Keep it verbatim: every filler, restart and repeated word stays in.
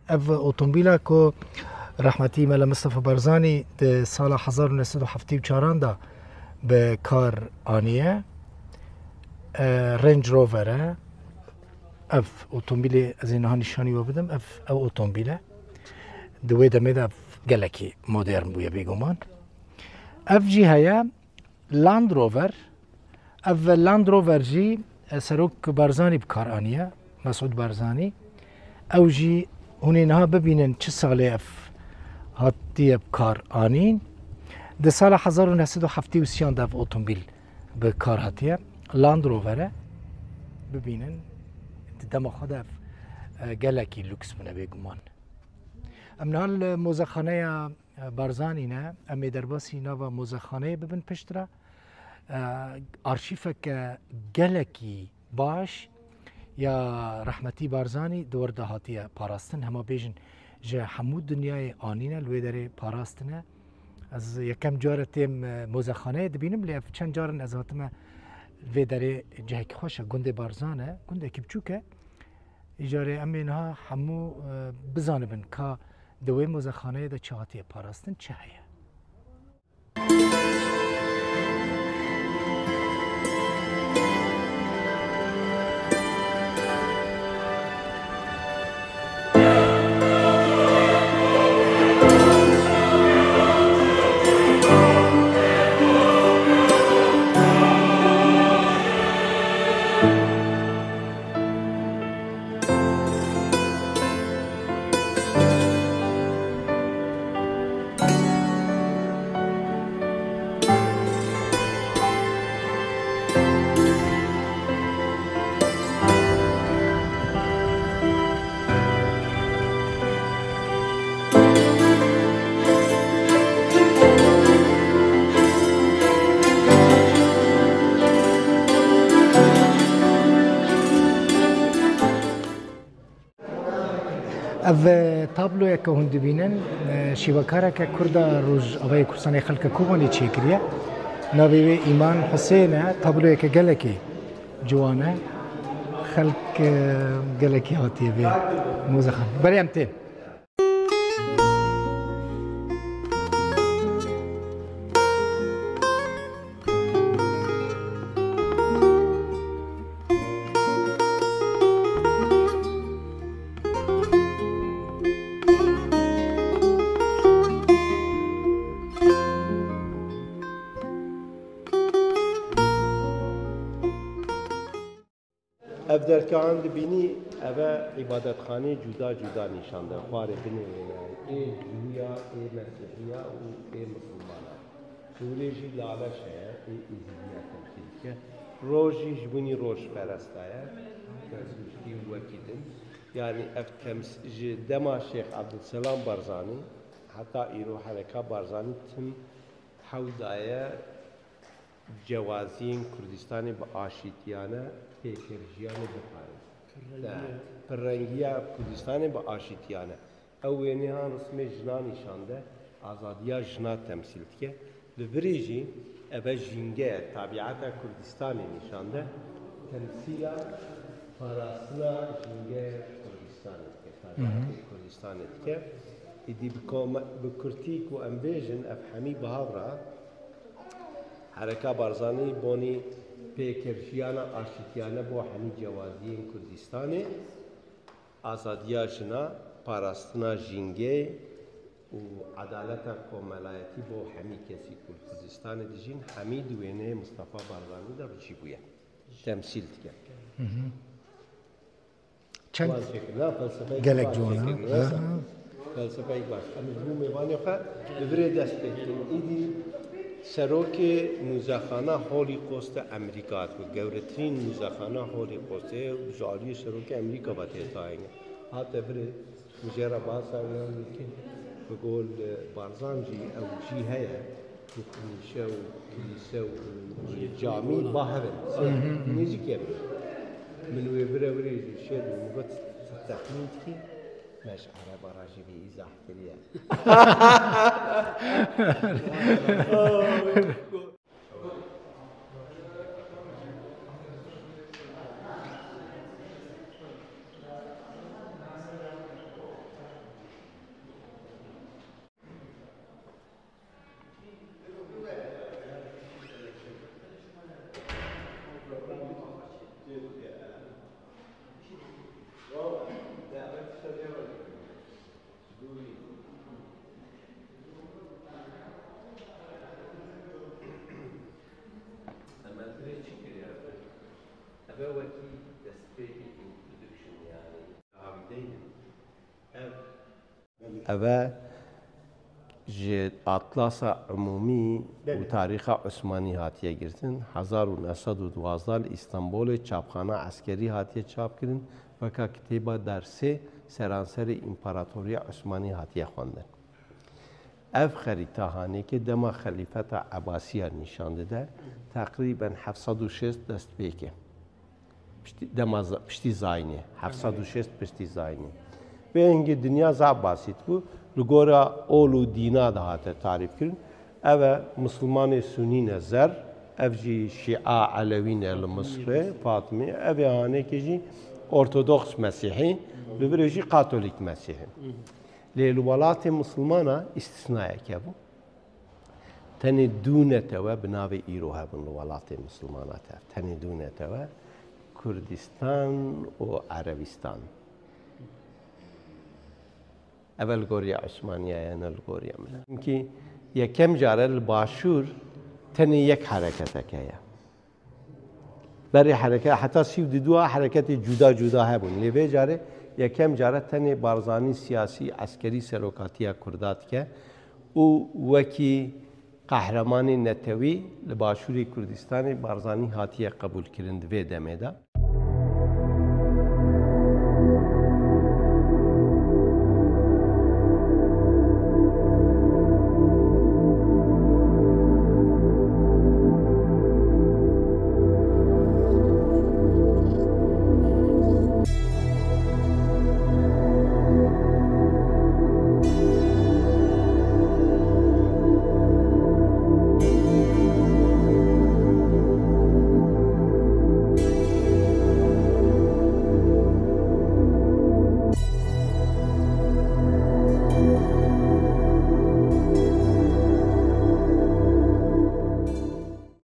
Ev otomobîla ku rehmetî Mele Mistefa Barzanî di sala hezar û neh sed û heftê û çaran de bi kar aniye, e, Range Rover e. Ev otomobîlê ez ê niha nîşanî we bidim. Ev, ev otomobîl e. Di wê demê de ev gelekî modern bûye bêguman. Ev jî heye Land Rover. Ev Land Rover jî, e, Serok Barzanî bi kar aniye, Mesûd Barzanî. Ew jî hûn ê niha bibînin çi salê ev hatiye bi kar anîn. Di sala hezar û neh sed û heftê û sêyan de ev otomobîl bi kar hatiye. Land Rover e. Bibînin, di dema xwe de ev, e, gelekî lûks bûne bêguman. Em niha li mozexaneya, e, Barzanî ne. Em ê derbasî nava mozexaneyê bibin piştre. E, arşîfeke gelekî baş ya rehmetî Barzanî di wir de hatiye parastin. Hema bêjin ji hemû dinyayê anîne, li wê derê parastine. Ez yekem car e têm, e, mozexaneyê dibînim, lê ev çend car in ez hatime vê derê, cihekî xweş e, gundê Barzan e, gundekî biçûk e. Îcarê em ê niha hemû, e, bizanibin ka di wê mozexaneyê de çi hatiye parastin, çi heye. Ev, e, tabloyeke hûn dibînin, e, şîvekareke Kurd a Rojavayê Kurdistanê, xelke Kobanê çêkiriye. Navê wê Îman Husên e, tabloyeke gelekî ciwan e. Xelk, e, gelekî hatiye vê mozexan. Berê em tên. Ev derkeyan dibînî, ev e îbadetxaneyê cuda cuda nîşan de. Xwarê binê wêne, ê Jûya, ê Mesîhiya û ê Misilmana. Şûrê jî laleş heye, ê Êzîdiya temsîl dike. Roj jî ji bûnî rojperesta ye. Zûştî û wekî din. Yanî ev tems-, ji dema Şêx Ebdulselam Barzanî heta îro Hereka Barzanî tim hewl daye cewaziyên Kurdistanê bi aşîtiyane pêkerjiyanê biparêzin. Pirrengiya Kurdistanê bi aşîtiyane. Ew wênê han rismê jina nîşan de, azadiya jina temsîl dike. Li virê jî eve jînge ye, tabiata Kurdistanê nîşan de, temsîla parastina jînge Kurdistanê dike, tabiatê Kurdistanê dike. Îdî bi kome-, bi kurtî ku em bêjin, ev hemî bi hev re Hereka Barzanî bonî pêkerjiyana aşîtiyane bo hemî cewaziyên Kurdistanê, azadiya jina, parastina jîngê û edaleta komelayetî bo hemî kesî ku li Kurdistanê dijîn, hemî di wêneyê Mistefa Barzanî de bi cî bûye. Temsîl dike. Hı hı. Çend gelek ciwan ha. Felsefeyek baş. Em ji bo mêvanê xwe bi virê dest pê dikin. Îdî serokê muzexana Holocaust-ê Amerîka hatibû. Gewretirîn muzexana Holocaust-ê ji aliyê serokê Amerîka ve tê tayîn. Hate virê, min jê re behsa wiyan dikin. Bi gol, e, Barzan jî ew cî heye. Nîşe û kilîse û camî ba hev in. Nêzîkê min. Min wê vire virê jî şêr û min got, "Tu texmîn dikî?" Me ji Ereba re jî vê îzah kiriye. Eve wekî destpêkekî introduction, yanî, Ev e ji Atlasa Umûmî û Tarîxa Osmanî hatiye girtin. Hezar û neh sed û duwazdeh li Îstanbolê çapxana eskerî hatiye çapkirin, weka kitêba dersê seranserê Împaratoriya Osmanî hatiye xwendin. Ev xerîta hanêkê dema Xelîfeta Ebasiya nîşan dide, teqrîben heft sed û şêst dest pê ke. Piştî, dema za-, piştî zayînê, heft sed û şêst piştî zayînê. Vê hingê dinya zaf basît bû. Li gora ol û dîna dihate tarîfkirin. Ev e, misilmanê sunî ne zer, ev jî şîa elewî ne li Misrê, Fatmî. Ev ê hanêkê jî ortodoks mesîhî, li virê jî katolîk mesîhî. Lê li welatê misilmana îstisnayek hebû. Tenê du netewe bi navê îro hebûn li welatê misilmana tev. Tenê du netewe, Kurdistan û Erebistan. Ev e li goriya Osmaniya ye, ne li goriya min e. Çimkî yekem care li Başûr tenê yek hereketek heye. Berê hereke-, heta sî û du a hereketê cuda cuda hebûn. Lê vê carê yekem care tenê Barzanî siyasî, eskerî serokatiya Kurda dike û wekî qehremanê netewî li Başûrê Kurdistanê Barzanî hatiye qebûlkirin di vê demê de.